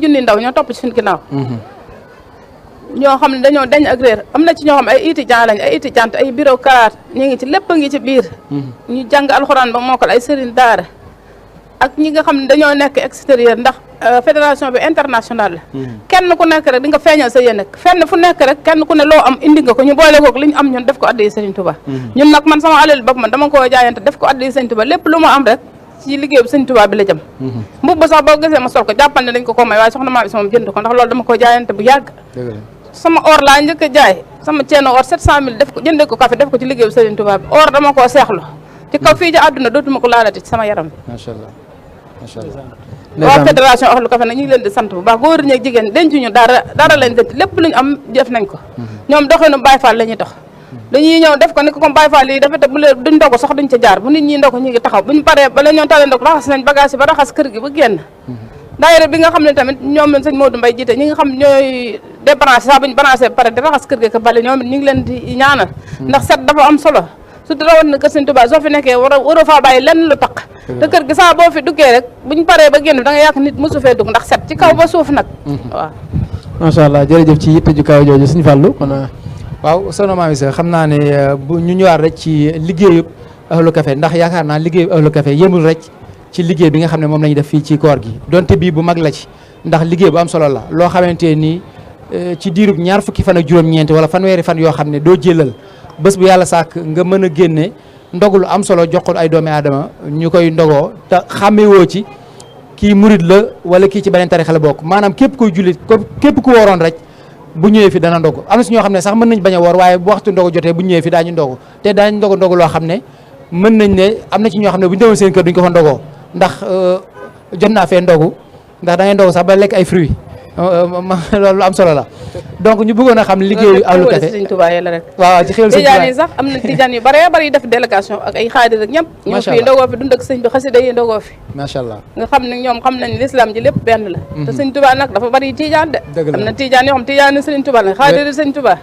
junni ndaw ñoo topp ci suñu ginnaaw ñoo xam ne dañoo dañ ak réer am na ci ñoo xam ay étudiant lañ ay étudiante ay bureaucrate ñu ngi ci lépp a ngi ci biir ñu jàng alxuraan ba mokkal ay sëriñ daara ak ñi nga xam ne dañoo nekk extérieur ndax fédération bi internationale la kenn ku nekk rek di nga feeñal sa yéene fenn fu nekk rek kenn ku ne loo am indi nga ko ñu boole koog li ñu am ñun def ko addi Sëriñ Tuubaa ñun nag man sama alal bopp man dama koo jaayante def ko addi Sëriñ Tuubaa lépp lu ma am rek ci liggéey bi Sëriñ Tuubaa bi la jëm mbubb sax boo gisee ma sol ko jàppal ne dañ ko may waaye soxna maa bi sama jënd ko ndax loolu dama ko jaayante bu yàgg sama or laa njëkk a jaay sama ceeno or 700000 def ko jëndee ko café def ko ci liggéey bi Sëriñ Tuubaa bi or dama koo seexlu ci kaw fii ci àdduna dootuma ko laalati ci sama yaram bi macha allah macha allah waa fédération Ahlu Café nag ñu ngi leen di sant bu baax góor ñeeg jigéen dencuñu dara lañ denc lépp luñu am def nañ ko ñoom doxinu Baye Fall la ñuy dox dañuy ñëw def ko ni ko comme Baye Fall yi dafa te bu leen duñ ndogu sax duñ ca jaar bu nit ñi ndogu ñu ngi taxaw buñu paree bala ñoo talee ndog raxas nañ bagage yi ba raxas kër gi ba génn daayira bi nga xam ne tamit ñoom sëñ Modou Mbaye jiite ñi nga xam ñooy débranché sax buñ branché pare di raxas kër gi ko bale ñoom it ñu ngi leen di ñaanal ndax set dafa am solo surtout rawat na kër Sëriñ Tuubaa soo fi nekkee waroo faa bàyyi lenn lu taq te kër gi saa boo fi duggee rek buñ paree ba génn da nga yàq nit mosu fee dugg ndax set ci kaw ba suuf nag waaw macha allah jërëjëf ci yitte ju kaw jooju Sëriñ Fallu kon waaw soxna Mamy Sa xam naa ne bu ñu ñëwaat rek ci liggéeyub Ahlu Café ndax yaakaar naa liggéeyub Ahlu Café yëmul rek ci liggéey bi nga xam ne moom la ñu def fii ci koor gi donte bii bu mag la ci ndax liggéey bu am solo la loo xamante ni ci diirub ñaar fukki fan ak juróom-ñeent wala fanweeri fan yoo xam ne doo jëlal bés bu yàlla sàkk nga mën a génne ndogul am solo jox ko ay doomi aadama ñu koy ndogoo te xàmmewoo ci kii murid la wala kii ci beneen tarixa la bokk maanaam képp kuy jullit képp ku wooroon rek bu ñëwee fi dana ndogu am na si ñoo xam ne sax mën nañ bañ a woor waaye bu waxtu ndogu jotee bu ñëwee fi daañu ndogu te daañu ndogu loo xam ne mën nañ ne am na ci ñoo xam ne bu ñu demoon seen kër duñ ko fa ndogoo ndax jot naa fee ndogu ndax da ngay ndogu sax ba lekk ay fruits loolu am solo la donc ñu bëggoon a xam liggéeyu Ahlu Café Sëriñ Tuubaa yi la rek waaw ci xéwal tijaan yi sax am na tijaan yu bare bari def délégation ak ay xaadir ak ñëpp ñoo fi ndogoo fi dund ak sëñ bi xasida yi ndogoo fi macha allah nga xam ne ñoom xam nañ l'islam ji lépp benn la te Sëriñ Tuubaa nag dafa bari tijaan de am na tijaan yoo xam tijaan yi Sëriñ Tuubaa la xaadir Sëriñ Tuubaa